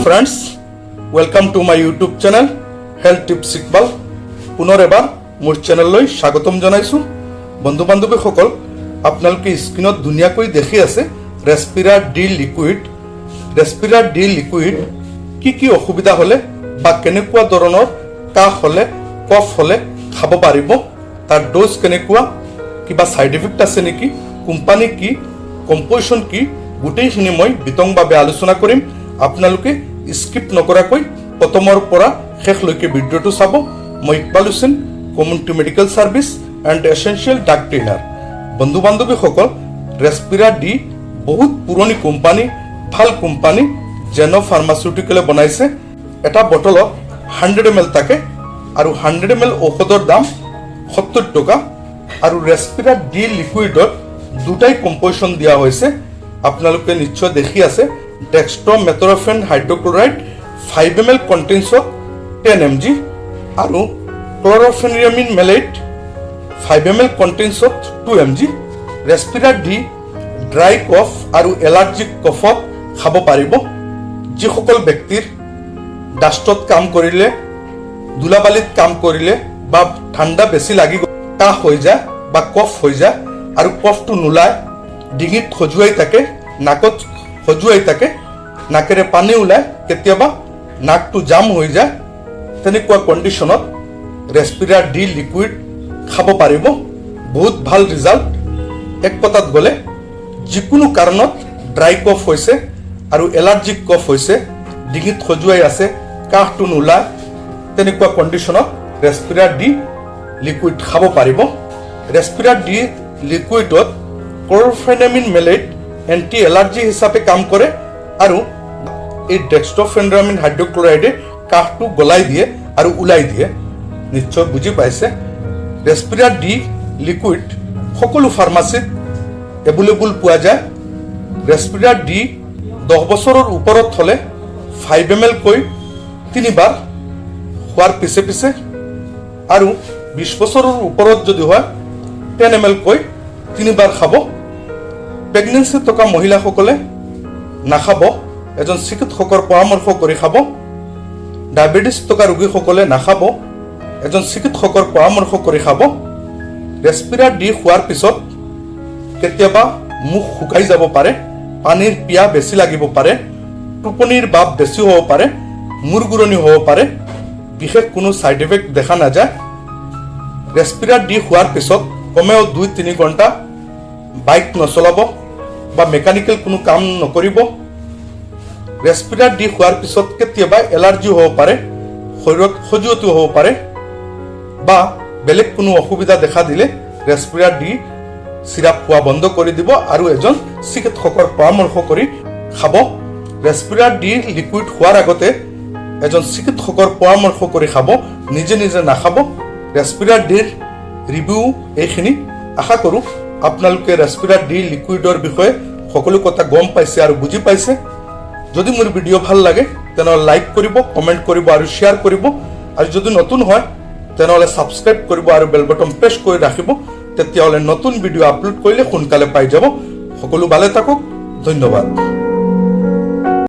Friends, welcome to my YouTube channel Health Tips Iqbal. পুনৰ এবাৰ মোৰ চেনেললৈ স্বাগতম জনাইছোঁ। বন্ধু বান্ধৱীসকল, আপোনালোকে স্ক্ৰীণত ধুনীয়াকৈ দেখি আছে ৰেচপিৰা ডি লিকুইড। ৰেচপিৰা ডি লিকুইড কি কি অসুবিধা হ'লে বা কেনেকুৱা ধৰণৰ কাহ হ'লে, কফ হ'লে খাব পাৰিব, তাৰ ড'জ কেনেকুৱা, কিবা ছাইড ইফেক্ট আছে নেকি, কোম্পানী কি, কম্পজিশ্যন কি, গোটেইখিনি মই বিতংভাৱে আলোচনা কৰিম। আপোনালোকে স্কিপ নকৰাকৈ প্ৰথমৰ পৰা শেষলৈকে ভিডিঅ'টো চাব। মই Iqbal Hussain, community medical service and essential drug trainer. বন্ধু বান্ধৱীসকল, ৰেচপিৰা ডি বহুত পুৰণি কোম্পানী, ভাল কোম্পানী, জেন' ফাৰ্মাচিউটিকেলে বনাইছে। এটা বটলত 100 এম এল থাকে আৰু 100 এম এল ঔষধৰ দাম 70 টকা। আৰু ৰেচপিৰা ডি লিকুইডত দুটাই কম্পজিশ্যন দিয়া হৈছে। আপোনালোকে নিশ্চয় দেখি আছে, ডেক্সট্ৰমেথৰফেন হাইড্ৰক্লৰাইড 5 এম এল কণ্টেইনছত 10 এম জি আৰু ক্লৰফেনিৰামিন মেলেট 5 এম এল কণ্টেইনছত 2 M G. Respira D dry cough আৰু এলাৰ্জিক কফত খাব পাৰিব। যিসকল ব্যক্তিৰ ডাষ্টত কাম কৰিলে, ধূলাবালিত কাম কৰিলে বা ঠাণ্ডা বেছি লাগি কাহ হৈ যায় বা কফ হৈ যায় আৰু কফটো নোলায়, ডিঙিত খজুৱাই থাকে, নাকত খজুৱাই থাকে, নাকেৰে পানী ওলায়, কেতিয়াবা নাকটো জাম হৈ যায়, তেনেকুৱা কণ্ডিশ্যনত ৰেচপিৰা ডি লিকুইড খাব পাৰিব। বহুত ভাল ৰিজাল্ট। এক কথাত গ'লে যিকোনো কাৰণত ড্ৰাই কফ হৈছে আৰু এলাৰ্জিক কফ হৈছে, ডিঙিত খজুৱাই আছে, কাহটো নোলায়, তেনেকুৱা কণ্ডিশ্যনত ৰেচপিৰা ডি লিকুইড খাব পাৰিব। ৰেচপিৰা ডি লিকুইডত ক্লৰফেনামিন মেলেট এণ্টি এলাৰ্জি হিচাপে কাম কৰে আৰু এই ডেক্সট্ৰফেনৰামিন হাইড্ৰক্লৰাইডে কাহটো গলাই দিয়ে আৰু ওলাই দিয়ে। নিশ্চয় বুজি পাইছে। ৰেচপিৰা ডি লিকুইড সকলো ফাৰ্মাচীত এভেইলেবল পোৱা যায়। ৰেচপিৰা ডি 10 বছৰৰ ওপৰত হ'লে 5 এম এলকৈ তিনিবাৰ খোৱাৰ পিছে পিছে আৰু 20 বছৰৰ ওপৰত যদি হয় 10 এম এলকৈ তিনিবাৰ খাব। প্ৰেগনেঞ্চি থকা মহিলাসকলে নাখাব, এজন চিকিৎসকৰ পৰামৰ্শ কৰি খাব। ডায়েবেটিছ থকা ৰোগীসকলে নাখাব, এজন চিকিৎসকৰ পৰামৰ্শ কৰি খাব। ৰেচপিৰা ডি খোৱাৰ পিছত কেতিয়াবা মুখ শুকাই যাব পাৰে, পানীৰ পিয়াহ বেছি লাগিব পাৰে, টোপনিৰ ভাৱ বেছি হ'ব পাৰে, মূৰ ঘূৰণি হ'ব পাৰে। বিশেষ কোনো ছাইড ইফেক্ট দেখা নাযায়। ৰেচপিৰা ডি খোৱাৰ পিছত কমেও 2-3 ঘণ্টা বাইক নচলাব বা মেকানিকেল কোনো কাম নকৰিব। ৰেচপিৰা ডি খোৱাৰ পিছত কেতিয়াবা এলাৰ্জি হ'ব পাৰে, শৰীৰত খজুৱতি হ'ব পাৰে বা বেলেগ কোনো অসুবিধা দেখা দিলে ৰেচপিৰা ডি চিৰাপ খোৱা বন্ধ কৰি দিব আৰু এজন চিকিৎসকৰ পৰামৰ্শ কৰি খাব। ৰেচপিৰা ডি লিকুইড খোৱাৰ আগতে এজন চিকিৎসকৰ পৰামৰ্শ কৰি খাব, নিজে নিজে নাখাব। ৰেচপিৰা ডিৰ ৰিভিউ এইখিনি। আশা কৰোঁ আপোনালোকে ৰেচপিৰা ডি লিকুইডৰ বিষয়ে সকলো কথা গম পাইছে আৰু বুজি পাইছে। যদি মোৰ ভিডিঅ' ভাল লাগে, তেনেহ'লে লাইক কৰিব, কমেণ্ট কৰিব আৰু শ্বেয়াৰ কৰিব। আৰু যদি নতুন হয়, তেনেহ'লে ছাবস্ক্ৰাইব কৰিব আৰু বেল বটন প্ৰেছ কৰি ৰাখিব। তেতিয়াহ'লে নতুন ভিডিঅ' আপলোড কৰিলে সোনকালে পাই যাব। সকলো ভালে থাকক। ধন্যবাদ।